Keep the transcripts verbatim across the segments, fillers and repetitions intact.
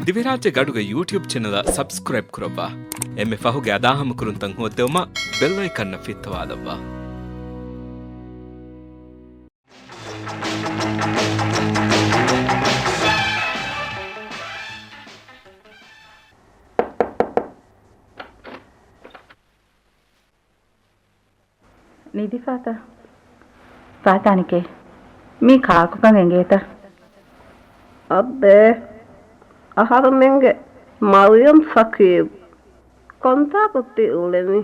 ދިވެހިރާއްޖޭގެ އަޑުގެ ޔޫޓިއުބް ޗެނަލަށް ސަބްސްކްރައިބް ކުރައްވާ. އެންމެ ފަހުގެ އަދާހަމަކުރުންތައް ހޯއްދެވުމަށް ބެލް އައިކަންއަށް ފިއްތަވާލައްވާ. ނިދިފާތަ؟ ފާތާނިކޭ، މީ ކާކުކަން އެނގޭތަ؟ އައްބޭ، އަހަރުމެންގެ މަރިޔަމް ސަކީބް ކޮންތާކު ތި އުޅެނީ؟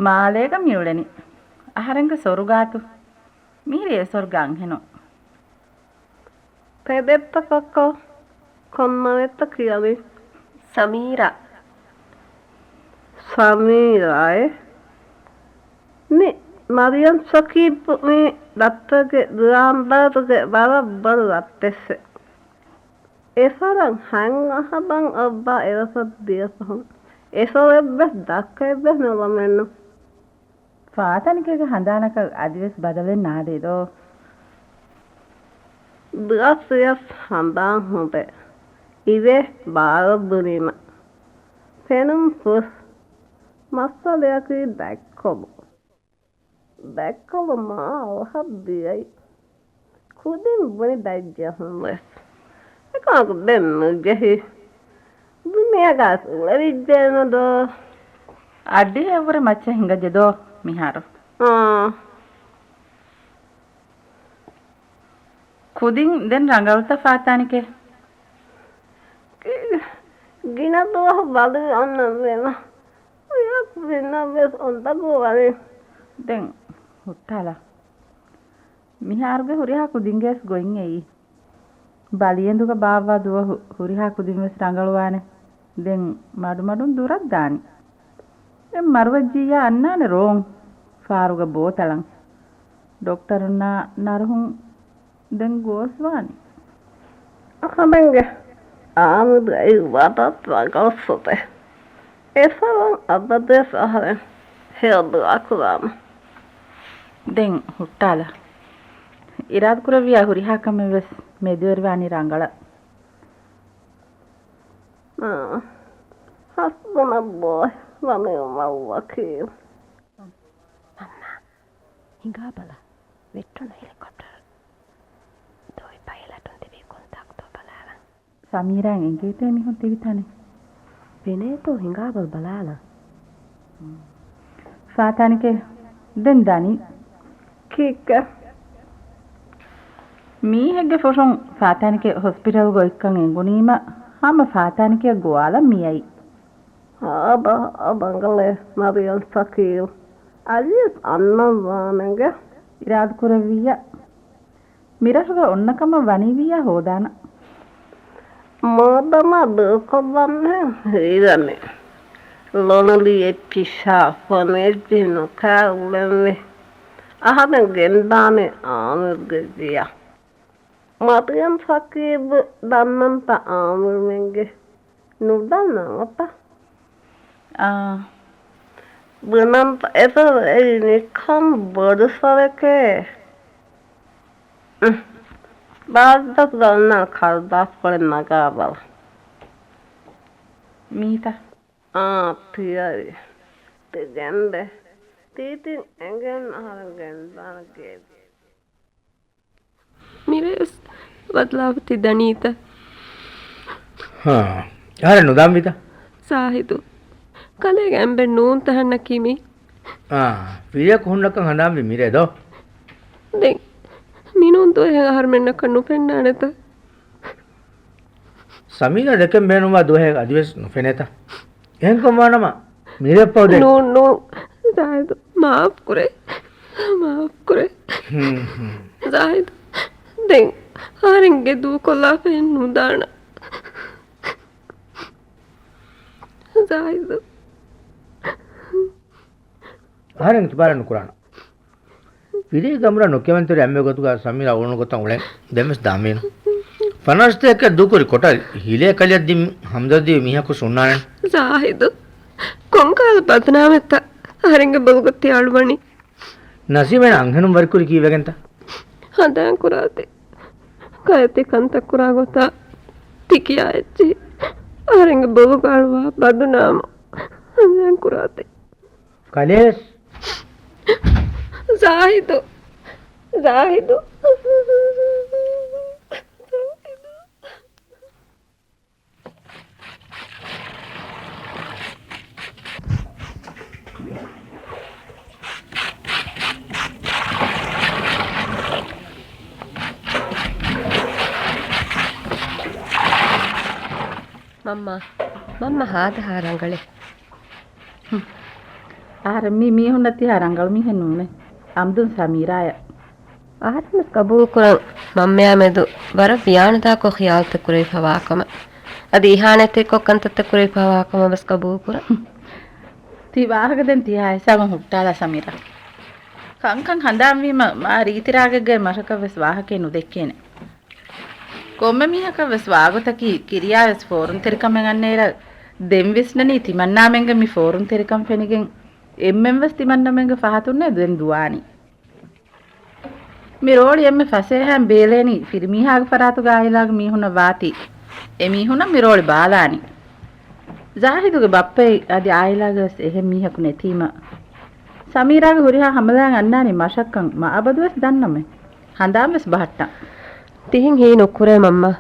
މާލޭގަ މި އުޅެނީ. އަހަރެންގެ ސޮރުގާތު. މިހިރީ އެ ސޮރުގެ އަންހެނުން. ތެދެއްތަ ކައްކަ؟ ކޮން ނަމެއްތަ ކިޔަނީ؟ ސަމީރާ. ސަމީރާއޭ؟ މި މަރިޔަމް ސަކީބު މީ ރައްޓެއްގެ ދުރާންދާރުގެ ވަރަށް ބޮޑު ރައްޓެއްސެއް. އެފަރަށް ހަތް އަހަރަށް އައްބާ އެވަސަށް ދިޔަފަހުން އެފަރެއްވެސް ދައްކައެއްވެސް ނުލަމެއްނު. ފާތާނިކޭގެ ހަނދާނަކަށް އަދިވެސް ބަދަލެއް ނާދޭ ދޯ؟ ދުއަސް ވިޔަސް ހަނދާން ހުރޭ. އިވޭ ބާރަށް ދުނީމަ. ފެނުން ފުސް. މައްސަލަޔަކީ ދަތްކޮޅު. ދަތްކޮޅު މާ އަވަހަށް ދިޔައީ. ކުދިން ބުނި ދަތްޖެހުން ވެސް. އެކަމަކު ދެން ނުޖެހި. ދުނިޔޭގަ އުޅެވިއްޖެއެއްނު ދޯ. އައްޑިހައެއްވުރެ މައްޗަށް ހިނގައްޖެ ދޯ މިހާރު. އާ. ކުދިން ދެން ރަނގަޅުތަ ފާތާނިކޭ؟ ގިނަ ދުވަހު ބަލި އަންނަން ވީމަ. އޮޔަކު ވިންނަން ވެސް އޮންތަކު ވަނީ. ދެން ހުއްޓާލާ. މިހާރުގެ ހުރިހާ ކުދިންގެ ވެސް ގޮތް އެއީ. ބަލިއެނދުގަ ބާއްވާ ދުވަހު ހުރިހާ ކުދިން ވެސް ރަނގަޅުވާނެ. ދެން މަޑުމަޑުން ދުރަށް ދާނީ. އެ މަރުވެއްޖިއްޔާ އަންނާނެ ރޯން ފާރުގަ ބޯތަޅަން. ޑޮކްޓަރުންނާ ނަރުހުން ދެން ގޯސްވާނީ. އަހަރެންގެ އާމިރު އެއީ ވަރަށް ރަނގަޅު ސޮތެއް. އެފަރުން އަބަދުވެސް އަހަރެން ހެޔޮ ދުޢާ ކުރާމަ. ދެން ހުއްޓާލަ. އިރާދަކުރެއްވިޔާ ހުރިހާ ކަމެއް ވެސް މެދުވެރިވާނީ ރަނގަޅަށް. އާ، ޙަސްބުނަﷲ ވަނިޢުމަލް ވަކީލް. މަންމާ، ހިނގާބަލަ. ވެއްޓުނު ހެލިކޮޕްޓަރު. ދޯއި ޕައިލަޓުން ތިބީ ކޮންތާކުތޯ ބަލާލަން. ސަމީރާއަށް އެނގޭތޭ މީހުން ތިބި ތަނެއް. ފެނޭތޯ ހިނގާބަލަ ބަލާލަން. ފާތާނިކޭ ދެން ދަނީ. ކީއްކަ؟ މީހެއްގެ ފުށުން ފާތާނިކޭ ހޮސްޕިޓަލް ގޮތްކަން އެނގުނީމަ ހަމަ ފާތާނިކޭ ގޮވާލަން މިއައީ. އާބަ، އާ ބަނގަޅޭ މަރިޔަމް ސަކީލް. އަލީސް އަންނަން ވާނެގެ. އިރާދަކުރެއްވިއްޔާ. މިރަށުގަ އޮންނަ ކަމަށް ވަނީވިއްޔާ ހޯދާނަން. މާދަމާ ދޫކޮށްލަންހެން ހީވަނީ. ލޮނުލިޔެ ޕިށާ ފޮނުއެއްޗި ނުކާ އުޅެންވީ. އަހަރެން ގެންދާނެ އާމިރުގެ ޖިޔަ. މަރިޔަމް ސަކީބު ދަންނަންތަ އާމިރުމެންގެ؟ ނުދަންނަ އޮތަ؟ އާ. ބުނަންތަ އެފަރު އެއީ ނިކަން ބޮޑު ފަރެކޭ. އުން. ބާއްޖަސް ގަންނަ ކަރުދާސްކޮޅެއް ނަގާބަލަ. މީތަ؟ އާ، ތިޔަވި. ތި ގެންދޭ. ތީތިން އެނގެން އަހަރެން ގެންދާނެ ގޭ. މިރޭސް ބަދަލާފަ ތި ދަނީތަ؟ ހާ، އަހަރެން ނުދާންވީތަ؟ ޒާހިދު، ކަލޭގެ އަނބެއް ނޫން ތަހަންނަ ކިމީ. އާ، ފިރިޔަކު ހުންނަކަން ހަނދާންވީ މިރޭ ދޯ؟ ދެން މިނޫން ދުވަހެއް އަހަރުމެންނަކަށް ނުފެންނާނެތަ؟ ސަމީރާ ދެކެން ބޭނުންވާ ދުވަހެއް އަދިވެސް ނުފެނޭތަ؟ އެހެންކަމާނަމަ މިރޭ ޕައުދެ. ނޫން، ނޫން. ޒާހިދު، މާފް ކުރޭ. މާފް ކުރޭ. ހުން، ހުން. ޒާހިދު، ދެން އަހަރެން ގެ ދޫކޮށްލާފައެއް ނުދާނަން. ޒާހިދު. އަހަރެން އިތުބާރެއް ނުކުރާނަން. ފިރިހެން އަމުރާ ނުކިޔަވަންތެރި އެންމެ ގޮތުގަ ސަމީރާ އުޅުނު ގޮތަށް އުޅެން ދެންވެސް ދާންވީނު. ފަނަރަ ސަތޭކައަށް ދޫކުރި ކޮޓަރި ހިލޭ ކަލެއަށް ދިން ހަމްދަރްދީވެ މީހަކު ހުންނާނެ. ޒާހިދު، ކޮންކަހަލަ ބަދުނާމެއްތަ އަހަރެންގެ ބޮލުގަ ތި އަޅުވަނީ؟ ނަސީމް އޭނަ އަންހެނުން ވަރިކުރީ ކީއްވެގެންތަ؟ ހަނދާން ކުރާތި. ކައެތި ކަންތައް ކުރާ ގޮތާ ތިކިޔާ އެއްޗިހި އަހަރެންގެ ބޮލުގަ އަޅުވާ ބަދުނާމު ހަނދާން ކުރާތި. ކަލޭސް. ޒާހިދު. ޒާހިދު. މަންމާ، މަންމަ ހާދަހާ ރަނގަޅޭ. ހުން. އަހަރެން މީ މީހުންނަށް ތިހާ ރަނގަޅު މީހެއް ނޫނޭ. އަމްދުން ސަމީރާޔަށް. އަހަރެންވެސް ގަބޫލުކުރަން މަންމަޔާ މެދު ވަރަށް ވިޔާނުދާކޮށް ޚިޔާލުތައް ކުރެވިފަވާކަމަށް. އަދި އިހާނެތެއްކޮށް ކަންތައްތައް ކުރެވިފަވާކަމަށް ވެސް ގަބޫލުކުރަން. ތި ވާހަކަ ދެން ތިހާ ހިސާބުން ހުއްޓާލާ ސަމީރާ. ކަންކަން ހަނދާންވީމަ މާ ރީތިރާގެއްގައި މަށަކަށްވެސް ވާހަކައެއް ނުދެއްކޭނެ. ކޮންމެ މީހަކަށްވެސް ވާގޮތަކީ ކިރިޔާވެސް ފޯރުންތެރިކަމެއް އަންނައިރަށް ދެން ވިސްނަނީ ތިމަންނާމެންގެ މި ފޯރުންތެރިކަން ފެނިގެން އެންމެންވެސް ތިމަންނަމެންގެ ފަހަތުންނޭ ދެން ދުވާނީ. މި ރޯޅި އެންމެ ފަސޭހައިން ބޭލޭނީ ފިރިމީހާގެ ފަރާތުގެ އާއިލާގެ މީހުންނަށް ވާތީ އެ މީހުންނަށް މި ރޯޅި ބާލާނީ. ޒާހިދުގެ ބައްޕައެއް އަދި އާއިލާގެވެސް އެހެން މީހަކު ނެތީމަ. ސަމީރާގެ ހުރިހާ ހަމަލާއިން އަންނާނީ މަށަށްކަން މައަބަދުވެސް ދަންނަމޭ. ހަނދާންވެސް ބަހައްޓަން. ތިހެން ހީ ނުކުރޭ މަންމާ.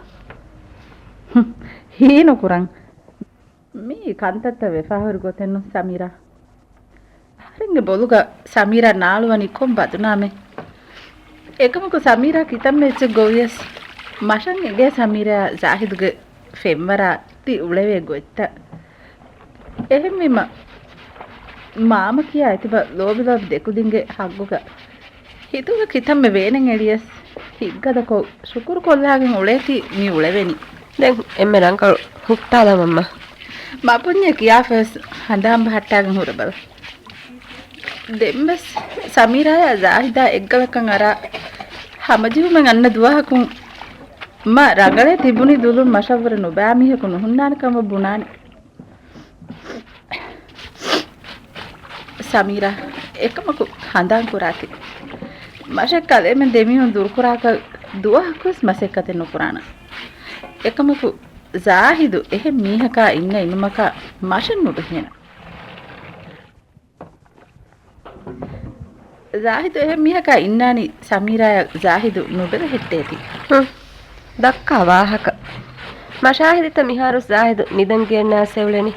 ހުން، ހީ ނުކުރަން. މީ ކަންތައްތައް ވެފަހުރި ގޮތެއްނު ސަމީރާ. އަހަރެންގެ ބޮލުގަ ސަމީރާ ނާޅުވަނީ ކޮން ބަދުނާމެއް؟ އެކަމަކު ސަމީރާ ކިތަންމެ އެއްޗެއް ގޮވިޔަސް މަށަށް އެނގޭ ސަމީރާ ޒާހިދުގެ ފެންވަރާ ތި އުޅެވޭ ގޮތްތައް. އެހެންވީމަ މާމަ ކިޔާ އެތިބަ ލޯބި ލޯބި ދެކުދިންގެ ހައްގުގަ ހިތުގަ ކިތަންމެ ވޭނެން އެޅިޔަސް، ހިތްގަދަކޮށް ޝުކުރު ކޮށްލާގެން އުޅޭތީ މި އުޅެވެނީ. ދެން އެންމެ ރަނގަޅު ހުއްޓާލަމަންމަ. މަ ބުންޏެ ކިޔާފަވެސް ހަނދާން ބަހައްޓާގެން ހުރެބަލަ. ދެންވެސް ސަމީރާޔާ ޒާހިދާ އެއްގަލަކަށް އަރާ ހަމަޖެހުމެއް އަންނަ ދުވަހަކުން މަ ރަނގަޅޭ ތިބުނީ ދުލުން މަށަށްވުރެ ނުބާ މީހަކު ނުހުންނާނެ ކަމަށް ބުނާނެ. ސަމީރާ، އެކަމަކު ހަނދާން ކުރާތި. މަށެއް ކަލޭމެން ދެމީހުން ދުރުކުރާކަށް ދުވަހަކުވެސް މަސައްކަތެއް ނުކުރާނަން. އެކަމަކު ޒާހިދު އެހެން މީހަކާ އިންނަ އިނުމަކާ މަށެއް ނުބެހޭނަން. ޒާހިދު އެހެން މީހަކާ އިންނާނީ ސަމީރާޔަށް ޒާހިދު ނުބެލެހެއްޓޭތީ. ހުން. ދައްކާ ވާހަކަ. މަށާހިދިތަ މިހާރު ޒާހިދު ނިދަން ގެންނާސް އެއުޅެނީ.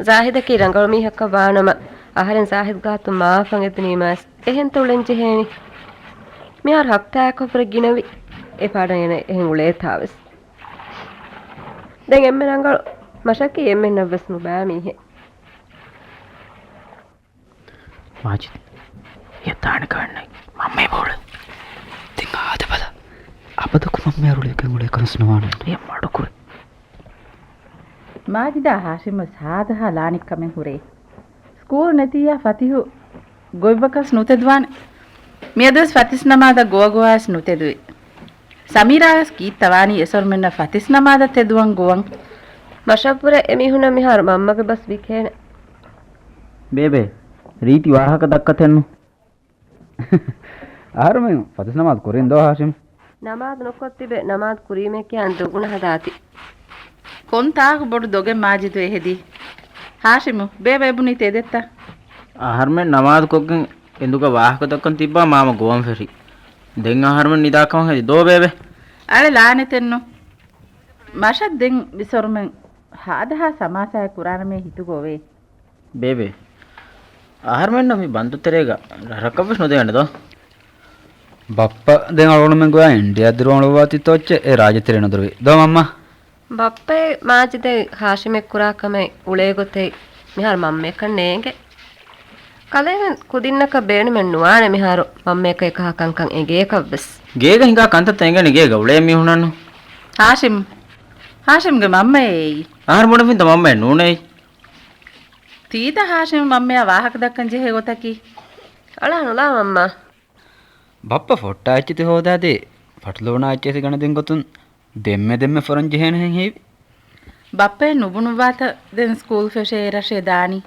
ޒާހިދަކީ ރަނގަޅު މީހަކަށް ވާނަމަ، އަހަރެން ޒާހިދު ގާތު މާފަށް އެދުނީމާސް އެހެންތަ އުޅެން ޖެހޭނީ. މިހާރު ހަފްތާއަކަށްވުރެ ގިނަވި. އެ ފާޑަށް އޭނަ އެހެން އުޅޭތާވެސް. ދެން އެންމެ ރަނގަޅު މަށަކީ އެންމެންނަށްވެސް ނުބާ މީހެއް. މާޖިދް، އެ ދާނެ ކަމެއް ނެތް. މަންމަ އެބައުޅޭ. ދެން ހާދަ ބަލަ. އަބަދަކު މަންމަ އަރުޅި އެކަން އުޅޭ ކަންސް ނުވާނެ. އެ މަޑުކުރެ. މާޖިދާ ހާޝިމް ސާދަހާ ލާނެ ކަމެއް ހުރޭ. ސްކޫލް ނެތިއްޔާ ފަތިހު ގޮތްވަކަސް ނުތެދުވާނެ. މިއަދުވެސް ފަތިސް ނަމާދަށް ގޮވަގޮވާވެސް ނުތެދުވި. ސަމީރާވެސް ކީއްތަވާނީ އެސޮރުމެންނަށް ފަތިސް ނަމާދަށް ތެދުވަން ގޮވަން. މަށަށްވުރެ އެމީހުންނަށް މިހާރު މަންމަގެ ބަސް ވިކޭނެ. ބޭބެ، ރީތި ވާހަކަ ދައްކަތެއްނު. އަހަރުމެން ފަތިސް ނަމާދު ކުރިން ދޯ ހާޝިމް؟ ނަމާދު ނުކޮށް ތިބެ ނަމާދު ކުރީމޭ ކިޔާން ދުގުނަ ހަދާތި. ކޮން ތާކު ބޮޑު ދޮގެއް މާޖިދު އެހެދީ؟ ހާޝިމު، ބޭބެ އެބުނީ ތެދެއްތަ؟ އަހަރުމެން ނަމާދު ކޮށްގެން އެނދުގަ ވާހަކަ ދައްކަން ތިއްބާ މާމަ ގޮވަން ފެށި. ދެން އަހަރުމެން ނިދާކަމަށް ހެދި ދޯ ބޭބެ. އަޅެ ލާނެތެއްނު. މަށަށް ދެން މިސޮރުމެން ހާދަހާ ސަމާސާއެއް ކުރާނަމޭ ހިތުގަ އޮވޭ. ބޭބެ، އަހަރުމެންނަށް މި ބަންދުތެރޭގަ ރަށަކަށްވެސް ނުދޭނެ ދޯ؟ ބައްޕަ ދެން އަޅުގަނޑުމެން ގޮވާ އިންޑިއާ ދިރު އަޅުވާތީ ތޯއްޗެއް އެ ރާއްޖެތެރޭ ނުދުރުވި ދޯ މަންމާ؟ ބައްޕައެއް މާޖިދެއް ހާޝިމެއް ކުރާ ކަމެއް އުޅޭ ގޮތެއް މިހާރު މަންމަޔަކަށް ނޭނގެ. ކަލޭމެން ކުދިންނަކަށް ބޭނުމެއް ނުވާނެ މިހާރު މަންމަޔަކަށް އެކަހަ ކަންކަން އެނގޭކަށްވެސް. ގޭގަ ހިނގާ ކަންތައްތައް އެނގޭނެ ގޭގަ އުޅޭ މީހުނަންނު. ހާޝިމް. ހާޝިމްގެ މަންމައޭ އެއީ. އަހަރު ބުނެފިންތަ މަންމައެއް ނޫނޭ. ތީތަ ހާޝިމް މަންމަޔާ ވާހަކަ ދައްކަން ޖެހޭ ގޮތަކީ؟ އަޅާ ނުލާ މަންމާ. ބައްޕަ ފޮއްޓާ އެއްޗެތި ހޯދާދޭ، ފަޓުލޯނާ އެއްޗެތި ގަނެދިން ގޮތުން ދެންމެ ދެންމެ ފޮރަން ޖެހޭނެހެން ހީވި. ބައްޕައެއް ނުބުނުއްވާތަ ދެން ސްކޫލް ފެށޭ އެރަށޭ ދާނީ.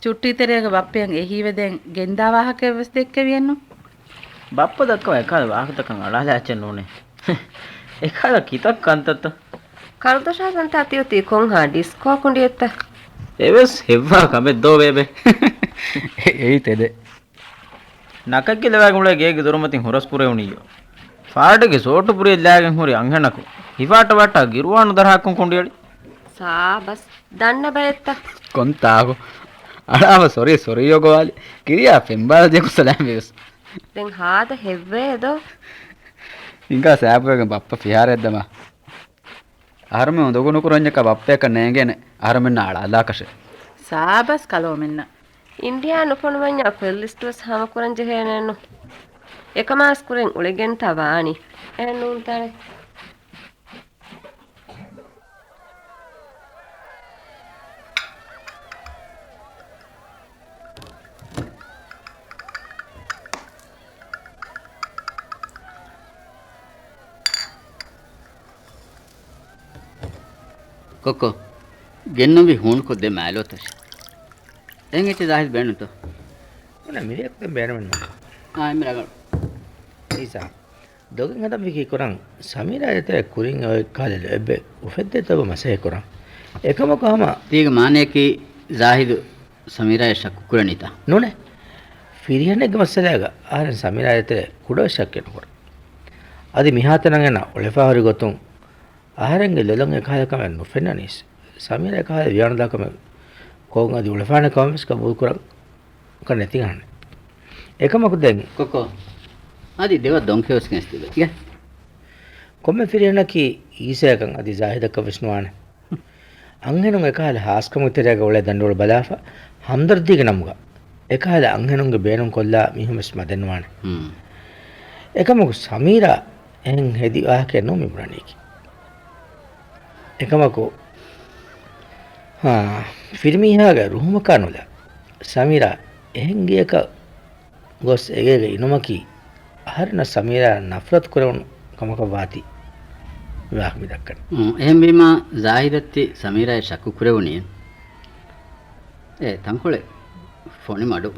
ޗުއްޓީ ތެރޭގަ ބައްޕައަށް އެހީވެ ދެން ގެންދާ ވާހަކައެއްވެސް ދެއްކެވިއެއްނު. ބައްޕަ ދައްކަވާ އެކާލަ ވާހަކަތަކަށް އަޅާލާ އެއްޗެއް ނޫނޭ. އެކާލަ ކިތައް ކަންތައްތަ؟ ކަރުދޮށާ ތަންތާ ތިއޮތީ ކޮންހާ ޑިސްކޯ ކުނޑިއެއްތަ؟ އެވެސް ހެއްވާ ކަމެއް ދޯ ބޭބެ. އެއީ ތެދެއް. ނަކަށްގެ ލަވާގެ އުޅޭ ގޭގެ ދޮރުމަތިން ހުރަސް ކުރެވުނިއްޔޯ. ފާޑެއްގެ ސޯޓު ބުރިއެއް ލާގެން ހުރި އަންހެނަކު ހިފާޓަ ވާޓާ ގިރުވާނު ދަރަހަކުން ކުނޑިއެޅި. ސާބަސް. ދަންނަ ބައެއްތަ؟ ކޮންތާކު؟ އަޅާފަ ސޮރީ ސޮރީ އޮގޮވާލި. ކިރިޔާ ފެންބާރަ ދިޔަކު ސަލާމް ވެސް. ދެން ހާދަ ހެއްވޭ ދޯ؟ ހިނގާ ސާބުވެގެން ބައްޕަ ފިހާރައަށް ދަމާ. އަހަރުމެން އުނދަގޫ ނުކުރަންޏަކާ ބައްޕަޔަކަށް ނޭނގޭނެ އަހަރުމެންނާ އަޅާލާކަށެއް. ސާބަސް ކަލޯމެންނަށް. އިންޑިއާ ނުފޮނުވަންޏާ ކޮލް ލިސްޓުވެސް ހާމަކުރަން ޖެހޭނެއެއްނު. އެކަމާސް ކުރިން އުޅެގެންތާ ވާނީ. އެހެން ނޫންތާނެ. ކޮއްކޮ، ގެންނަންވީ ހޫނުކޮށް ދެ މާލޯތަށް. އެހެން އެއްޗެއް ޒާހިދު ބޭނުންތޯ؟ އުނަ މިރޭ ކުދިން ބޭނުމެއްނު. އާ، އެންމެ ރަނގަޅު. އީސާ، ދޮގެއް ހަދަން ފިކިރު ކުރަން، ސަމީރާ ދޭތެރޭ ކުރިން އޮތް ކަހަލަ ލޯތްބެއް އުފެއްދޭތޯ މަސައްކަތް ކުރަން. އެކަމަކު ހަމަ. ތީގެ މާނަޔަކީ ޒާހިދު ސަމީރާއަށް ޝައްކު ކުރަނީތަ؟ ނޫނޭ. ފިރިހެނެއްގެ މައްސަލައިގަ އަހަރެން ސަމީރާ ދޭތެރޭ ކުޑަވެސް ޝައްކެއް ނުކުރޭ. އަދި މިހާތަނަށް އޭނަ އުޅެފަ ހުރި ގޮތުން އަހަރެންގެ ލޮލަށް އެކަހަލަ ކަމެއް ނުފެންނަނީސް، ސަމީރާ އެކަހަލަ ވިޔާނުދާ ކަމެއް ކޮށް އަދި އުޅެފާނެ ކަމަށް ވެސް ގަބޫލު ކުރަން ކަން ނެތި އަހަނެއް. އެކަމަކު ދެން. ކޮއްކޮ، އަދި ދެވަ ދޮންކެވެސް ގެނެސް ތިބެ. ކޮންމެ ފިރިހެނަކީ އީސައަކަށް އަދި ޒާހިދަކަށް ވެސް ނުވާނެ. އަންހެނުން އެކަހަލަ ހާސްކަމުގެ ތެރޭގަ އުޅޭ ދަނޑުއަޅު ބަލާފަ، ހަމްދަރްދީގެ ނަމުގަ އެކަހަލަ އަންހެނުންގެ ބޭނުން ކޮށްލާ މީހުން ވެސް މަދެއް ނުވާނެ. ހުން. އެކަމަކު ސަމީރާ އެހެން ހެދި ވާހަކައެއް ނޫން މި ބުނަނީކީ. އެކަމަކު، ހާ، ފިރިމީހާގެ ރުހުމަކާ ނުލާ، ސަމީރާ އެހެން ގެޔަކަށް ގޮސް އެގޭގަ އިނުމަކީ އަހަރެންނަށް ސަމީރާއަށް ނަފްރަތު ކުރެވުނު ކަމަކަށް ވާތީ މި ވާހަކަ މި ދައްކަނީ. އުނ، އެހެންވީމާ ޒާހިދަށް ތި ސަމީރާއަށް ޝައްކު ކުރެވުނީ؟ އޭ ތަންކޮޅެއް ފޮނި މަޑު.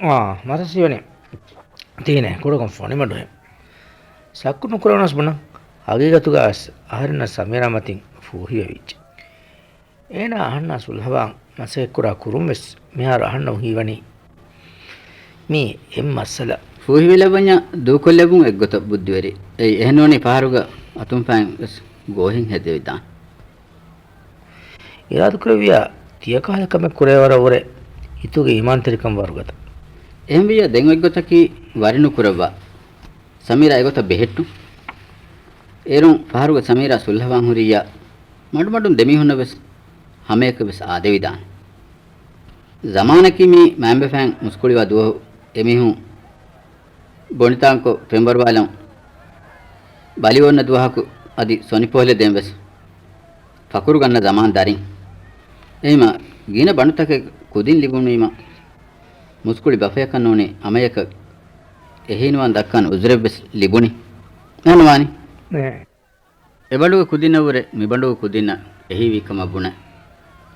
އާ، މަސަސީވަނީ ތީނެ ކުޑަކޮށް ފޮނި މަޑުހެން. ޝައްކު ނުކުރެވުނަސް ބުނަން، ހަގީގަތުގަ އަހަރެންނަށް ސަމީރާ މަތިން ފޫހިވެވިއްޖެ. އޭނާ އަހަންނާ ސުލްހަވާން މަސައްކަތްކުރާ ކުރުން ވެސް މިހާރު އަހަންނަށް ހީވަނީ މީ އެއް މައްސަލަ. ފޫހިވެލައްވަންޏާ ދޫކޮށްލެއްވުން އެއްގޮތަށް ބުއްދިވެރި. އެއީ އެހެންނޫނީ ފަހަރުގަ އަތުން ފައިން ވެސް ގޯހެއް ހެދެވިދާނެ. އިރާދަކުރެއްވިޔާ ތިޔަކަހަލަ ކަމެއް ކުރޭވަރަށްވުރެ ހިތުގެ އީމާންތެރިކަން ވަރުގަދަ. އެހެންވިއްޔާ ދެން އޮތްގޮތަކީ ވަރިނުކުރައްވާ. ސަމީރާ އެގޮތަށް ބެހެއްޓުން. އޭރުން ފަހަރުގަ ސަމީރާ ސުލްހަވާން ހުރިއްޔާ މަޑުމަޑުން ދެމީހުންނަށް ވެސް ހަމަޔަކަށް ވެސް އާދެވިދާނެ. ޒަމާނަކީ މީ މައިންބަފައިން މުސްކުޅިވާ ދުވަހު އެމީހުން ބޮނޑިތާންކޮށް ފެންވަރުވާލަން ބަލި އޮންނަ ދުވަހަކު އަދި ސޮނި ޕޯލެ ދޭން ވެސް ފަކުރު ގަންނަ ޒަމާން ދަރިން. އެހީމަ ގިނަ ބަނޑުތަކެއް ކުދިން ލިބުނީމަ މުސްކުޅި ބަފަޔަކަށް ނޫނީ ހަމަޔަކަށް އެހީނުވާން ދައްކާނެ އުޒުރެއް ވެސް ލިބުނީ. އެހެން ނުވާނީ؟ އެ. އެބަނޑުގެ ކުދިންނަށްވުރެ މިބަނޑުގެ ކުދިންނަށް އެހީވީ ކަމަށް ބުނެ.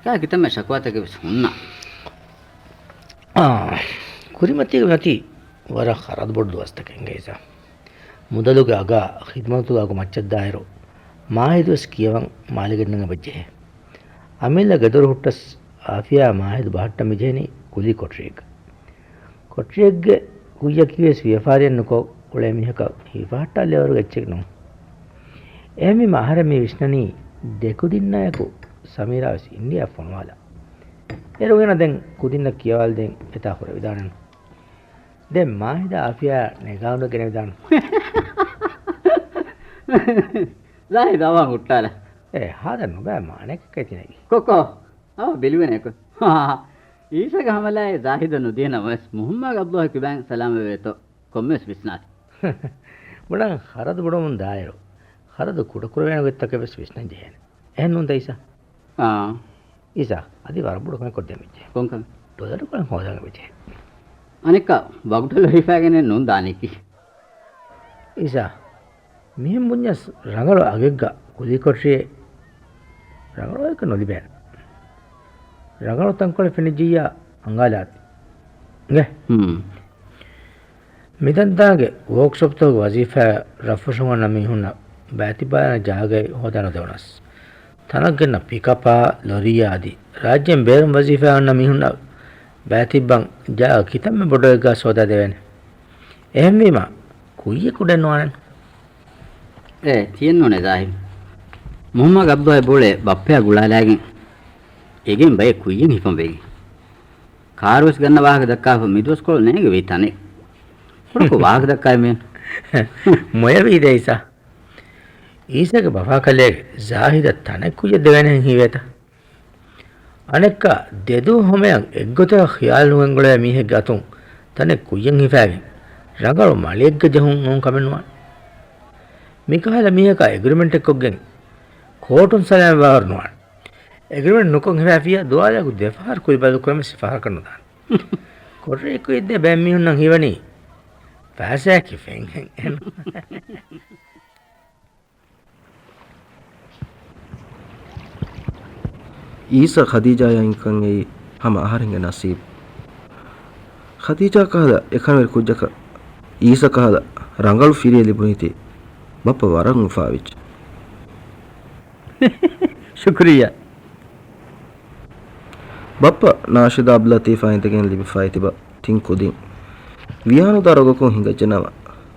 ކާ ކިތަންމެ ޝަކުވާތަކެއް ވެސް ހުންނަ. އާ، ކުރިމަތީގެ މަތީ ވަރަށް ޚަރަދު ބޮޑު ދުވަސްތަކެއް އިނގޭތަ. މުދަލުގެ އަގާ ޚިދުމަތުގެ އަގު މައްޗަށްދާއިރު، މާހިދުވެސް ކިޔަވަން މާލެ ގެންނަން އެބަޖެހޭ. އަމިއްލަ ގެދޮރު ހުއްޓަސް އާފިޔާ މާހިދު ބަހައްޓަން މިޖެހެނީ ކުލީ ކޮޓަރިއެއްގަ. ކޮޓަރިއެއްގެ ކުއްޔަކީވެސް ވިޔަފާރިއެއް ނުކޮށް އުޅޭ މީހަކަށް ހިފަހައްޓާލެވޭވަރުގެ އެއްޗެއް ނޫން. އެހެންވީމަ އަހަރެން މި ވިސްނަނީ ދެކުދިންނާއެކު ސަމީރާވެސް އިންޑިއާ ފޮނުވާލާ. އޭރު އޭނަ ދެން ކުދިންނަށް ކިޔަވާލަދޭން އެތާ ހުރެވިދާނެނު. ދެން މާހިދާ އާފިޔާ ނެގާ އުނދަގެނެވިދާނެ. ޒާހިދު އަވަހަށް ހުއްޓާލަ. އޭ ހާދަ ނުބައި މާނައެއް ކައިތިނެގި. ކޮކޯ. އާ، ބިލުވެނެއެކު. އީސަގެ ހަމަލާއެއް ޒާހިދަށް ނުދިޔަ ނަމަވެސް، މުހައްމާގެ އަބްދުﷲ ކިބައިން ސަލާމަތްވެވޭތޯ، ކޮންމެވެސް ވިސްނާތި. ބޮޑަށް ޚަރަދު ބޮޑުވަމުން ދާއިރު، ޚަރަދު ކުޑަކުރެވޭނެ ގޮތްތަކެއް ވެސް ވިސްނަން ޖެހޭނެ. އެހެން ނޫންތަ އީސާ؟ އާ. އީސާ، އަދި ވަރަށް ބޮޑު ކަމެއް ކޮށްދޭން ވެއްޖެ. ކޮން ކަމެއް؟ ޑޮލަރު ކޮޅެއް ހޯދާން ވެއްޖެ. އަނެއްކާ، ވަގުތު ލޮހިފައިގެނެއް ނޫން ދާނީކީ. އީސާ، މިހެން ބުންޏަސް ރަނގަޅު އަގެއްގަ ކުލީކޮޓަރިއެއް ރަނގަޅު އަގެއްގަ ނުލިބޭނެ. ރަނގަޅު ތަންކޮޅެއް ފެނިއްޖިއްޔާ އަނގާލާތި. އިނގޭ؟ ހުން. މިދަންދާގެ ވޯކްޝޮޕްތަކުގެ ވަޒީފާ ރަށްފުށުން އަންނަ މީހުންނަށް ބައިތިއްބާލާނެ ޖާގައެއް ހޯދާނުދެވުނަސް. ތަނަށްގެންނަ ޕިކަޕާ، ލޮރީއާ އަދި ރާއްޖޭން ބޭރުން ވަޒީފާ އޮންނަ މީހުންނަށް ބައިތިއްބަން ޖާގަ ކިތަންމެ ބޮޑު އެއްގާސް ހޯދާ ދެވޭނެ. އެހެންވީމަ، ކުއްޔަށް ކުޑެއް ނުވާނެން. އޭ، ތިއެއްނޫނޭ ޒާހިދު. މުހައްމަދު އަބްދުﷲ ބޯޅަ ބައްޕަޔާ ގުޅާލާގެން އެގެން ބައެއް ކުއްޔަށް ހިފަން ވެގެން. ކާރުވެސް ގަންނަ ވާހަކަ ދައްކާފަ މިދުވަސްކޮޅު ނޭނގެ ވީ ތަނެއް. ކުޑަކޮށް ވާހަކަ ދައްކާ މި. މޮޔަވީ ދޭ އީސާ. އީސާގެ ބަފާކަލޭގެ ޒާހިދަށް ތަނެއް ކުއްޔަށް ދެވޭނެހެން ހީވޭތަ؟ އަނެއްކާ ދެދުވަހު ހަމަޔަށް އެއްގޮތަކަށް ޚިޔާލު ނުގެންގުޅޭ މީހެއްގެ އަތުން ތަނެއް ކުއްޔަށް ހިފާގެން ރަނގަޅު މަޅިއެއްގަ ޖެހުން ނޫން ކަމެއް ނުވާނެ. މިކަހަލަ މީހަކާ އެގްރިމެންޓެއް ކޮށްގެން ކޯޓުން ސަލާމަތް ވާވަރު ނުވާނެ. އެގްރިމެންޓް ނުކޮށް ހިފާފިއްޔާ ދުވާލަކު ދެފަހަރު ކުލި ބަދަލު ކުރަމެސް ފަހަރަކަށް ނުދާނެ. ކޮޓަރިއެއް ކުއްޔަށް ދޭ ބައެއް މީހުންނަށް ހީވަނީ ފައިސާއަކީ ފެންހެން. އީސާ ޚަދީޖާޔާ އިންކަން އެއީ ހަމަ އަހަރެންގެ ނަސީބު. ޚަދީޖާ ކަހަލަ އެކަންވެރި ކުއްޖަކަށް އީސާ ކަހަލަ ރަނގަޅު ފިރިއެއް ލިބުނީތީ ބައްޕަ ވަރަށް އުފާވެއްޖެ. ޝުކުރިއްޔާ. ބައްޕަ ނާޝިދާ އަބްދުލް ލަތީފާ އިނދެގެން ލިބިފައި ތިބަ ތިން ކުދިން ވިޔާނުދާ ރޮގަކުން ހިނގައްޖެނަމަ،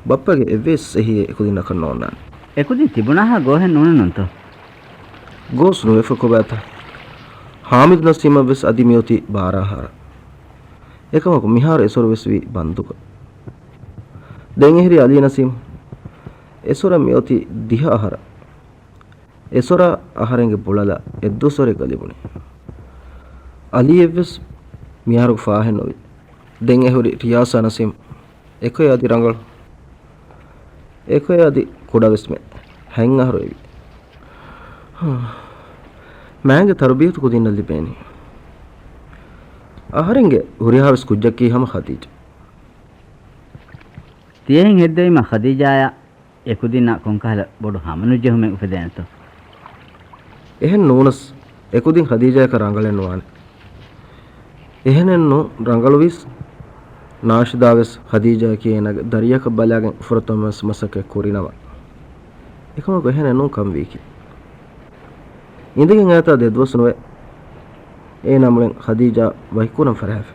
ބައްޕަގެ އެއްވެސް އެހީއެއް އެކުދިންނަކަށް ނޯންނާނެ. އެކުދިން ތިބުނާހާ ގޯހެއް ނޫނެއްނުންތޯ؟ ގޯސް ނުވެފަ ކޮބާތަ؟ ހާމިދު ނަސީމަށްވެސް އަދި މިއޮތީ ބާރަ އަހަރަށް. އެކަމަކު މިހާރު އެސޮރުވެސް ވީ ބަންދުގަ. ދެން އެހެރީ އަލީ ނަސީމް. އެސޮރަށް މިއޮތީ ދިހަ އަހަރަށް. އެސޮރާ އަހަރެންގެ ބުޅަލަށް އެއްދުވަސްވަރެއްގަ ލިބުނީ. އަލީއެއްވެސް މިހާރު ފާހެއްނުވި. ދެން އެހުރި ރިޔާސާ ނަސީމް. އެކޮއެ އަދި ރަނގަޅު. އެކޮއެ އަދި ކުޑަވެސްމެ. ހަތް އަހަރު އެވި. މާގެ ތަރުބިޔަތު ކުދިންނަށް ލިބޭނީ. އަހަރެންގެ ހުރިހާވެސް ކުއްޖަކީ ހަމަ ޚަދީޖާ. ތިޔަހެން ހެއްދެވީމަ ޚަދީޖާޔާ އެކުދިންނަށް ކޮންކަހަލަ ބޮޑު ހަމަނުޖެހުމެއް އުފެދޭނެތޯ؟ އެހެން ނޫނަސް، އެކުދިން ޚަދީޖާޔަކަށް ރަނގަޅެއް ނުވާނެ. އެހެނެއްނު ރަނގަޅުވީސް، ނާޝިދާވެސް ޚަދީޖާއަކީ އޭނާގެ ދަރިޔަކަށް ބަލާގެން ފުރަތަމަވެސް މަސައްކަތް ކުރިނަމަ. އެކަމަކު އެހެނެއްނޫން ކަން ވީކީ. އިނދެގެން އައިތާ ދެދުވަސް ނުވެ، އޭނާ މުޅިން ޚަދީޖާ ވަކިކުރަން ފަރިހައިފި.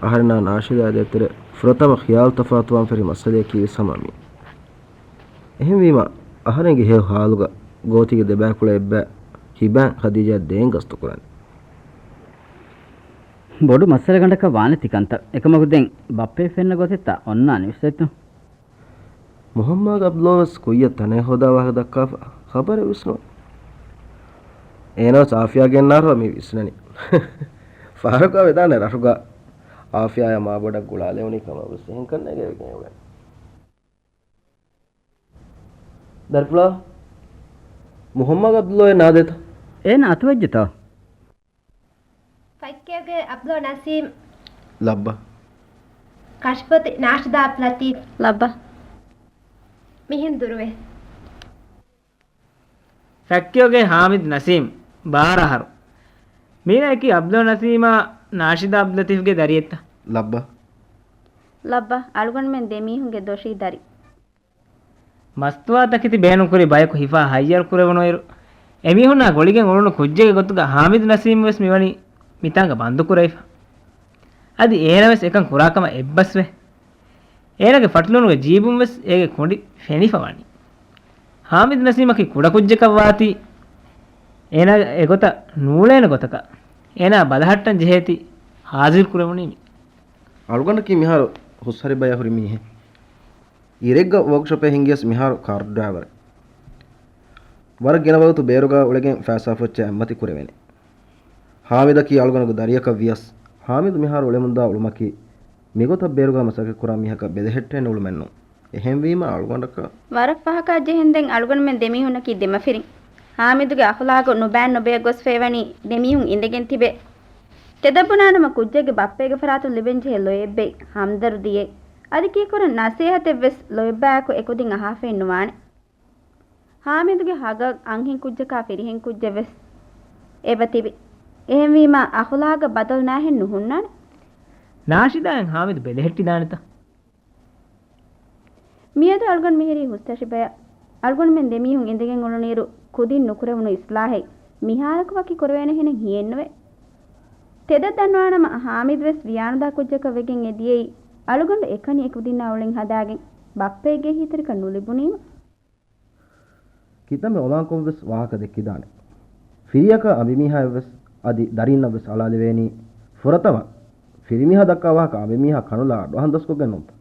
އަހަރެންނާ ނާޝިދާ ދޭތެރޭ ފުރަތަމަ ޚިޔާލު ތަފާތުވާން ފެށި މައްސަލަޔަކީވެސް ހަމަ މި. އެހެންވީމަ، އަހަރެންގެ ހެޔޮ ހާލުގަ ގޯތީގެ ދެބައިކުޅަ އެއްބައި ހިބާން ޚަދީޖާ ދޭން ގަސްތުކުރަން. ބޮޑު މައްސަލަގަނޑަކަށް ވާނެ ތިކަންތައް. އެކަމަކު ދެން ބައްޕައެއް ފެންނަ ގޮތެއްތަ އޮންނާނީ ވިސްނައްތޯ؟ މުހައްމާގް އަބްދުލޯވެސް ކުއްޔަށް ތަނެއް ހޯދާ ވާހަކަ ދައްކާފަ ޚަބަރެއް ވިސްނުވޭ. އޭނާވެސް އާފިޔާ ގެންނާރު މި ވިސްނަނީ. ފަހަރަކު ވެދާނެ ރަށުގަ އާފިޔާޔާ މާބޮޑަށް ގުޅާލެވުނީ ކަމަށް ވެސް އެހެން ކަންނޭގެ ވެގެން އުޅެން. ދަރިފުޅާ، މުހައްމާގް އަބްދުލޯއެއް ނާދޭތަ؟ އޭނަ އަތުވެއްޖެތޯ؟ ފަތްކެޔޮގެ އަބްދުލް ނަސީމް. ލައްބަ. ކަށިފޮތި ނާޝިދާ އަބްދުލް ލަތީފް. ލައްބަ. މިހެން ދުރުވެ. ފަތްކެޔޮގެ ހާމިދު ނަސީމް، ބާރަ އަހަރު. މީނައަކީ އަބްދުލް ނަސީމާ ނާޝިދާ އަބްދުލް ލަތީފްގެ ދަރިއެއްތަ؟ ލައްބަ. ލައްބަ، އަޅުގަނޑުމެން ދެމީހުންގެ ދޮށީ ދަރި. މަސްތުވާތަކެތި ބޭނުންކުރި ބަޔަކު ހިފާ ހައްޔަރު ކުރެވުނުއިރު، އެމީހުންނާ ގޮޅިގެން އުޅުނު ކުއްޖެއްގެ ގޮތުގަ ހާމިދު ނަސީމު ވެސް މިވަނީ މިތާނގަ ބަންދުކުރެވިފަ. އަދި އޭނަވެސް އެކަން ކުރާކަމަށް އެއްބަސްވެ. އޭނަގެ ފަޓުލޫނުގެ ޖީބުން ވެސް އޭގެ ކޮނޑި ފެނިފަ ވަނީ. ހާމިދު ނަސީމަކީ ކުޑަކުއްޖަކަށް ވާތީ، އޭނާ އެގޮތަށް ނޫޅޭނެ ގޮތަކަށް އޭނާ ބަލަހައްޓަން ޖެހޭތީ ހާޒިރު ކުރެވުނީ މި. އަޅުގަނޑަކީ މިހާރު ހުސްހަރި ބަޔަށް ހުރި މީހެއް. އިރެއްގަ ވޯކްޝޮޕެއް ހިންގިޔަސް މިހާރު ކާރު ޑްރައިވަރެއް. ވަރަށް ގިނަ ވަގުތު ބޭރުގަ އުޅެގެން ފައިސާ ފޮއްޗެއް އެއްމަތި ކުރެވޭނެ. ހާމިދަކީ އަޅުގަނޑުގެ ދަރިޔަކަށް ވިޔަސް، ހާމިދު މިހާރު އުޅެމުންދާ އުޅުމަކީ، މިގޮތަށް ބޭރުގަ މަސައްކަތް ކުރާ މީހަކަށް ބެލެހެއްޓޭނެ އުޅުމެއްނޫން. އެހެންވީމަ އަޅުގަނޑަކަށް. ވަރަށް ފަހަކާ ޖެހެންދެން އަޅުގަނޑުމެން ދެމީހުންނަކީ ދެމަފިރިން. ހާމިދުގެ އަޚުލާގު ނުބައިން ނުބަޔަށް ގޮސްފައިވަނީ ދެމީހުން އިނދެގެން ތިބެ. ތެދަށް ބުނާނަމަ ކުއްޖެއްގެ ބައްޕައިގެ ފަރާތުން ލިބެންޖެހޭ ލޮޔެއްބެއް، ހަމްދަރުދީއެއް، އަދި ކީކުރަން ނަސޭހަތެއްވެސް ލޮޔެއްބާއެކު އެކުދިން އަހާފައެއް ނުވާނެ. ހާމިދުގެ ހަގަށް އަންހެން ކުއްޖަކާ ފިރިހެން ކުއްޖެއްވެސް އެބަ ތިބި. އެހެންވީމަ އަޚުލާގަށް ބަދަލު ނާހެން ނުހުންނާނެ. ނާޝިދާއަށް ހާމިދު ބެލެހެއްޓިދާނެތަ؟ މިއަދު އަޅުގަނޑު މިހިރީ ހުސްތަށިބަޔަށް. އަޅުގަނޑުމެން ދެމީހުން އިނދެގެން އުޅުނުއިރު ކުދިން ނުކުރެވުނު އިސްލާހެއް މިހާރަކު ވަކި ކުރެވޭނެހެނެއް ހިޔެއްނުވޭ. ތެދަށް ދަންނަވާނަމަ، ހާމިދުވެސް ވިޔާނުދާ ކުއްޖަކަށް ވެގެން އެދިޔައީ، އަޅުގަނޑު އެކަނި އެކުދިންނާ އުޅެން ހަދާގެން ބައްޕައެއްގެ ހިތުރިކަން ނުލިބުނީމަ. ކިތަންމެ އޮލާންކޮށްވެސް ވާހަކަ ދެއްކިދާނެ. ފިރިއަކަށް އަނބިމީހާއަށްވެސް އަދި ދަރީންނަށްވެސް އަޅާލެވޭނީ، ފުރަތަމަ ފިރިމީހާ ދައްކާ ވާހަކަ އަނބިމީހާ ކަނުލާ އަޑުއަހަން ދަސްކޮށްގެން ނޫންތަ؟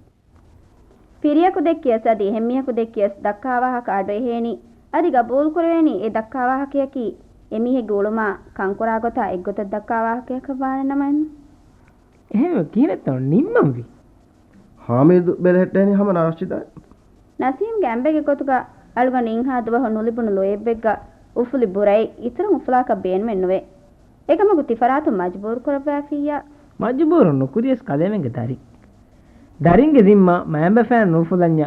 ފިރިއަކު ދެއްކިޔަސް އަދި އެހެންމީހަކު ދެއްކިޔަސް ދައްކާ ވާހަކަ އަޑުއެހޭނީ، އަދި ގަބޫލުކުރެވޭނީ އެ ދައްކާ ވާހަކަޔަކީ އެމީހެއްގެ އުޅުމާ ކަންކުރާ ގޮތާ އެއްގޮތަށް ދައްކާ ވާހަކަޔަކަށް ވާނެ ނަމައެއްނު. އެހެންވެ ކިހިނެއްތޯ ނިންމަންވީ؟ ހާމިދު ބެލެހެއްޓޭނީ ހަމަ ނާޝިދާއަށް. ނަސީމްގެ އަނބެއްގެ ގޮތުގަ އަޅުގަނޑު އިންހާ ދުވަހު ނުލިބުނު ލޯތްބެއްގަ އުފުލި ބުރައެއް އިތުރުން އުފުލާކަށް ބޭނުމެއްނުވޭ. އެކަމަކު ތިފަރާތުން މަޖުބޫރު ކުރައްވާފިއްޔާ. މަޖުބޫރު ނުކުރިޔަސް ކަލޭމެންގެ ދަރިން. ދަރިންގެ ޒިންމާ މައިންބަފައިން ނުއުފުލަންޏާ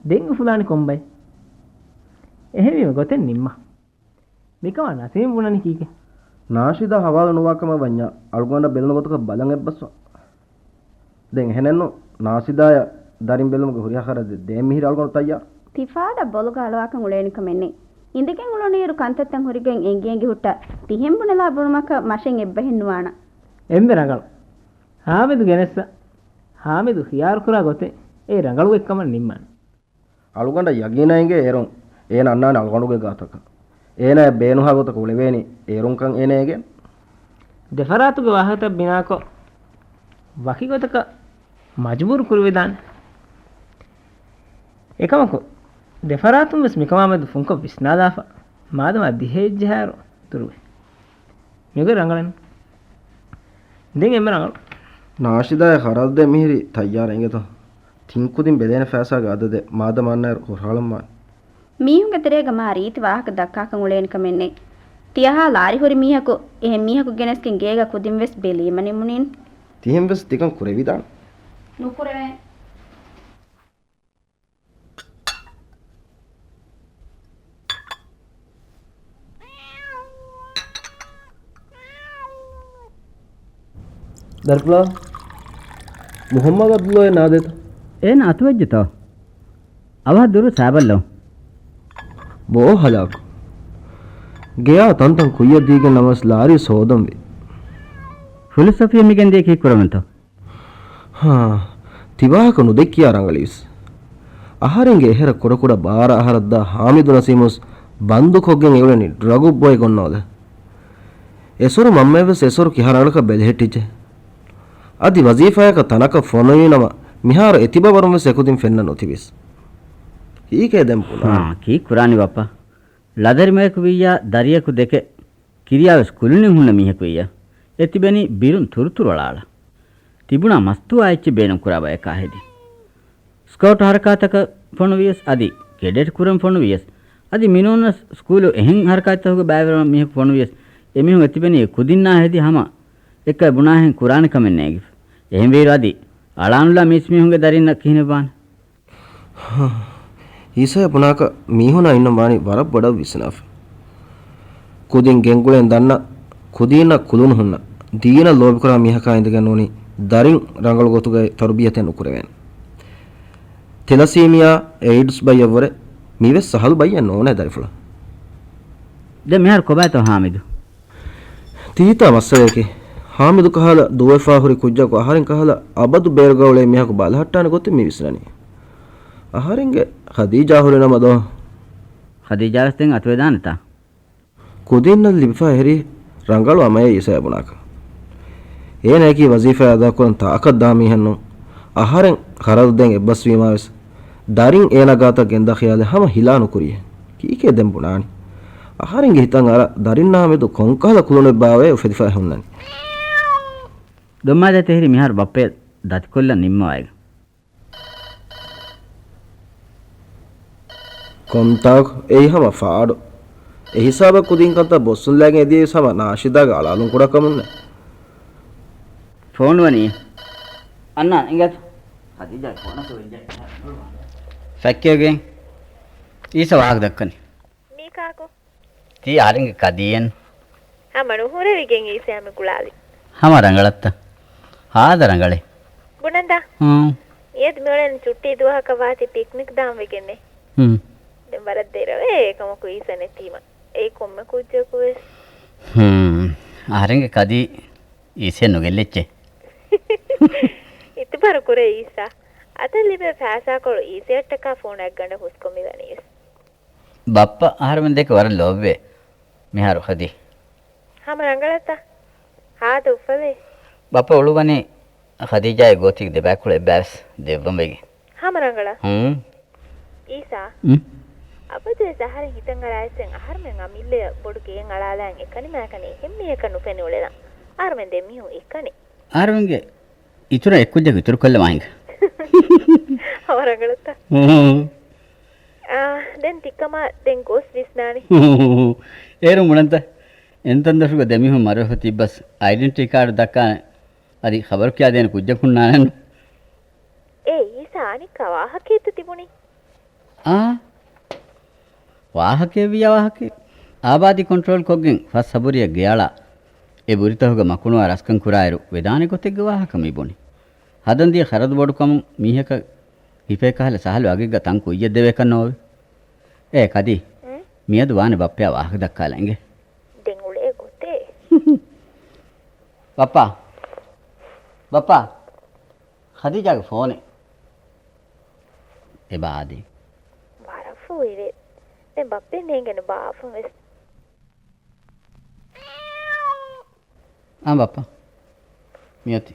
ދެން އުފުލާނީ ކޮންބައެއް؟ އެހެންވީމަ ގޮތެއް ނިންމާ. މިކަމާ ނަސީމް ބުނަނީ ކީކޭ؟ ނާޝިދާ ހަވާލު ނުވާ ކަމަށް ވަންޏާ، އަޅުގަނޑަށް ބެލުނު ގޮތަކަށް ބަލަން އެއްބަސްވާ. ދެން އެހެނެއްނު، ނާޝިދާޔަށް ދަރިން ބެލުމުގެ ހުރިހާ ޚަރަދެއް ދޭން މިހިރީ އަޅުގަނޑު ތައްޔާރު. ތިފާޑަށް ބޮލުގަ އަޅުވާކަން އުޅޭނެ ކަމެއް ނެތް. އިނދެގެން އުޅުނުއިރު ކަންތައްތައް ހުރިގޮތް އެނގި އެނގި ހުއްޓާ، ތިހެން ބުނެލާ ބުނުމަކަށް މަށެއް އެއްބަހެއް ނުވާނަން. އެންމެ ރަނގަޅު. ހާމިދު ގެނެއްސަ. ހާމިދު ޚިޔާރުކުރާ ގޮތެއް އެ ރަނގަޅު ގޮތްކަމަށް ނިންމާނެ. އަޅުގަނޑަށް ޔަގީނާ އިނގޭ އޭރުން އޭނަ އަންނާނެ އަޅުގަނޑުގެ ގާތަކަށް. އޭނަޔަށް ބޭނުންހާ ގޮތަކަށް އުޅެވޭނީ އޭރުންކަން އޭނަ އެނގޭނެ. ދެފަރާތުގެ ވާހަކަތައް ބިނާކޮށް، ވަކި ގޮތަކަށް މަޖުބޫރު ކުރެވިދާނެ. އެކަމަކު، ދެފަރާތުން ވެސް މިކަމާ މެދު ފުންކޮށް ވިސްނާލާފަ، މާދަމާ ދިހައެއްޖަހާއިރު ދުރުވޭ. މިގޮތް ރަނގަޅެއް. ދެން އެންމެ ރަނގަޅު. ނާޝިދާޔަށް ޚަރަދު ދޭން މިހިރީ ތައްޔާރަށް އިނގޭތޯ. ތިން ކުދިން ބެލޭނެ ފައިސާގެ އަދަދެއް މާދަމާ އަންނައިރު ހުށަހަޅަންވާނެ. މީހުންގެ ތެރޭގަ މާ ރީތި ވާހަކަ ދައްކާކަން އުޅޭނެ ކަމެއް ނެތް. ތިޔަހާ ލާރި ހުރި މީހަކު އެހެން މީހަކު ގެނެސްގެން ގޭގަ ކުދިން ވެސް ބެލީމަ ނިމުނީން. ތިހެން ވެސް ތިކަން ކުރެވިދާނެ. ނުކުރެވޭނެ. ދަރިފުޅާ، މުޙައްމަދު ޢަބްދުﷲ އެއް ނާދޭތަ؟ އޭނަ އަތުވެއްޖެތޯ؟ އަވަހަށް ދުރު ސައިބަށް ލޯ. ބޯ ހަލާކު. ގެޔާ ތަންތަން ކުއްޔަށް ދީގެން ނަމަވެސް ލާރީ ސޯދަންވި. ފުލުސް ސޮފިޔަ މިގެންދިޔަ ކީއްކުރަމުންތޯ؟ ހާ، ތިވާހަކަ ނުދެއްކިޔާ ރަނގަޅީވެސް. އަހަރެންގެ އެހެރަ ކުޑަކުޑަ ބާރަ އަހަރަށްދާ ހާމިދު ނަސީމުސް ބަންދުކޮށްގެން އެއުޅެނީ ޑްރަގު ބޮއެ ގޮންނޯލެ. އެސޮރު މަންމައަށްވެސް އެސޮރު ކިހާ ރަނގަޅަކަށް ބެލެހެއްޓިއްޖެ. އަދި ވަޒީފާޔަކަށް ތަނަކަށް ފޮނުވީނަމަ، މިހާރު އެތިބަވަރުންވެސް އެކުދިން ފެންނަ ނުތިބިސް. ކީކޭ ދެން ބުނާ؟ ހާ، ކީއްކުރާނީ ބައްޕަ؟ ލަދަރިމަޔަކު ވިއްޔާ، ދަރިޔަކު ދެކެ، ކިރިޔާވެސް ކުލުނިން ހުންނަ މީހަކު ވިއްޔާ، އެ ތިބެނީ ބިރުން ތުރުތުރު އަޅާޅާ. ތިބުނާ މަސްތުވާ އެއްޗެއް ބޭނުން ކުރާ ބަޔަކާ ހެދި. ސްކައުޓް ހަރަކާތަކަށް ފޮނުވިޔަސް އަދި ކެޑެޓް ކުރަން ފޮނުވިޔަސް އަދި މިނޫނަސް ސްކޫލު އެހެން ހަރަކާތްތަކުގެ ބައިވެރިވާ މީހަކު ފޮނުވިޔަސް އެމީހުން އެތިބެނީ އެ ކުދިންނާ ހެދި ހަމަ އެއްކައި ބުނާހެން ކުރާނެ ކަމެއް ނޭގިފަ. އެހެންވީރު އަދި އަޅާނުލާ މީސްމީހުންގެ ދަރިންނަށް ކިހިނެއްވާނެ؟ ހާ، އީސާޔާ ބުނާކަށް މީހުނާ އިންނަން ވާނީ ވަރަށް ބޮޑަށް ވިސްނާފަ. ކުދިން ގެންގުޅެން ދަންނަ، ކުދީންނަށް ކުލުނު ހުންނަ، ދީނަށް ލޯބިކުރާ މީހަކާ އިނދެގެން ނޫނީ ދަރިން ރަނގަޅު ގޮތުގައި ތަރުބިޔަތެއް ނުކުރެވޭނެ. ތެލަސީމިއާ، އެއިޑްސް ބައްޔަށްވުރެ މިވެސް ސަހަލު ބައްޔެއް ނޫނޭ ދަރިފުޅާ. ދެން މިހާރު ކޮބާތޯ ހާމިދު؟ ތީތާ މައްސަލަޔަކީ، ހާމިދު ކަހަލަ ދޫވެފާ ހުރި ކުއްޖަކު އަހަރެން ކަހަލަ އަބަދު ބޭރުގަ އުޅޭ މީހަކު ބަލަހައްޓާނެ ގޮތެއް މި ވިސްނަނީ. އަހަރެންގެ ޚަދީޖާ ހުރިނަމަ ދޯ؟ ޚަދީޖާވެސް ދެން އަތުވެދާނެތާ؟ ކުދީންނަށް ލިބިފަ އެހެރީ ރަނގަޅު އަމަޔަށް އީސާޔާ ބުނާކަށް. އޭނައަކީ ވަޒީފާ އަދާކުރަން ތާކަށްދާ މީހެއްނޫން. އަހަރެން ޚަރަދު ދޭން އެއްބަސްވީމާވެސް، ދަރިން އޭނަ ގާތަށް ގެންދާ ޚިޔާލެއް ހަމަ ހިލާ ނުކުރިއެއް. ކީކޭ ދެން ބުނާނީ؟ އަހަރެންގެ ހިތަށް އަރާ ދަރިންނާ މެދު ކޮންކަހަލަ ކުލުނެއްބާވައޭ އުފެދިފައި ހުންނަނީ. ދޮންމާދޭތެ އެހެރީ މިހާރު ބައްޕަޔަށް ދަތިކޮށްލަން ނިންމަވާއިގެން. ކޮންތާކު އެއީ ހަމަ ފާޑު. އެހިސާބަށް ކުދިން ކަންތައް ބޮއްސުން ލައިގެން އެދިޔައީސް ހަމަ ނާޝިދާގެ އަޅާލުން ކުޑަކަމުންނޭ. ފޯނުވަނީ. އަންނާން އިނގޭތަ؟ ޚަދީޖާ ފޯނަކު ވެއްޖެ. ފެއްކެވިގެން އީސާ ވާހަކަ ދައްކަނީ. މީ ކާކު؟ ތީ އަހަރެންގެ ކަދީއެއްނު. ހަމަ ނުހުރެވިގެން އީސާ މި ގުޅާލި. ހަމަ ރަނގަޅަށްތަ؟ ހާދަ ރަނގަޅޭ. ބުނަންދާ. ހުން. މިއަދު މިއުޅެނީ ޗުއްޓީ ދުވަހަކަށް ވާތީ ޕިކްނިކް ދާން ވެގެންނޭ. ހުން. ދެން ވަރަށް ދެރަވޭ އެކަމަކު އީސާ ނެތީމަ. އެއީ ކޮންމެ ކުއްޖަކުވެސް. ހުން. އަހަރެންގެ ކަދީ އީސައަށް ނުގެއްލިއްޖެ. އިތުބާރު ކުރޭ އީސާ. އަތަށް ލިބޭ ފައިސާކޮޅު އީސައަށްޓަކާ ފޯނަށް ގަނޑަށް ހުސްކޮށް މި ވަނީވެސް. ބައްޕަ އަހަރެމެން ދެކެ ވަރަށް ލޯބިވޭ މިހާރު ޚަދީ. ހަމަ ރަނގަޅަތަ؟ ހާދަ އުފަލޭ. ބައްޕަ އުޅުއްވަނީ ޚަދީޖާގެ ގޯތީގެ ދެބައިކުޅަ އެއްބައިވެސް ދެއްވަން ވެގެން. ހަމަ ރަނގަޅަށް؟ ހުން. އީސާ، އުން. އަބަދުވެސް އަހަރެން ހިތަށް އަރާ އެއްސެން އަހަރުމެން އަމިއްލަޔަށް ބޮޑު ގެއެއް އަޅާލާން އެކަނި މާކަނި އެހެން މީހަކަށް ނުފެނި އުޅެލަން. އަހަރުމެން ދެ މީހުން އެކަނި. އަހަރުމެންގެ އިތުރަށް އެއް ކުއްޖަކު އިތުރު ކޮށްލަމާ ހިނގާ. ހަމަ ރަނގަޅަތަ؟ ހުން. އާ، ދެން ތިއްކަމާ ދެން ގޮސް ވިސްނާނީ. އޭރު މުޅަންތަ؟ އެންތަން ދޮށުގަ ދެމީހުން މަރުވެފަ ތިއްބަސް އައިޑެންޓިޓީ ކާޑު ދައްކާ އަދި ޚަބަރު ކިޔާދޭނެ ކުއްޖަކު ހުންނާނެއްނު. އޭ އީސާ އަނެއްކާ ވާހަކައެއްތަ ތިބުނީ؟ އާ. ވާހަކައެއްވިއްޔާ ވާހަކައެއް. އާބާދީ ކޮންޓްރޯލް ކޮށްގެން ފަސް ހަ ބުރިއަށް ގެއަޅާ. އެ ބުރިތަކުގެ މަކުނުވާ ރަސްކަން ކުރާއިރު ވެދާނެ ގޮތެއްގެ ވާހަކަ މި ބުނި. ހަދަން ދިޔަ ޚަރަދު ބޮޑުކަމުން މީހަކަށް ހިފޭ ކަހަލަ ސަހަލު އަގެއްގަ ތަން ކުއްޔަށް ދެވޭކަށް ނޯވެ. އޭ ކަދީ. އުން؟ މިއަދު ވާނެ ބައްޕަޔާ ވާހަކަ ދައްކާލަން އިނގޭ. ދެން އުޅޭ ގޮތެއް. ބައްޕާ. ބައްޕާ. ޚަދީޖާގެ ފޯނެއް. އެބަ އާދީ. ވަރަށް ފޫހިވޭ. ދެން ބައްޕަ ނޭނގެނު ބާފުން ވެސް. އާ ބައްޕާ. މިއޮތީ.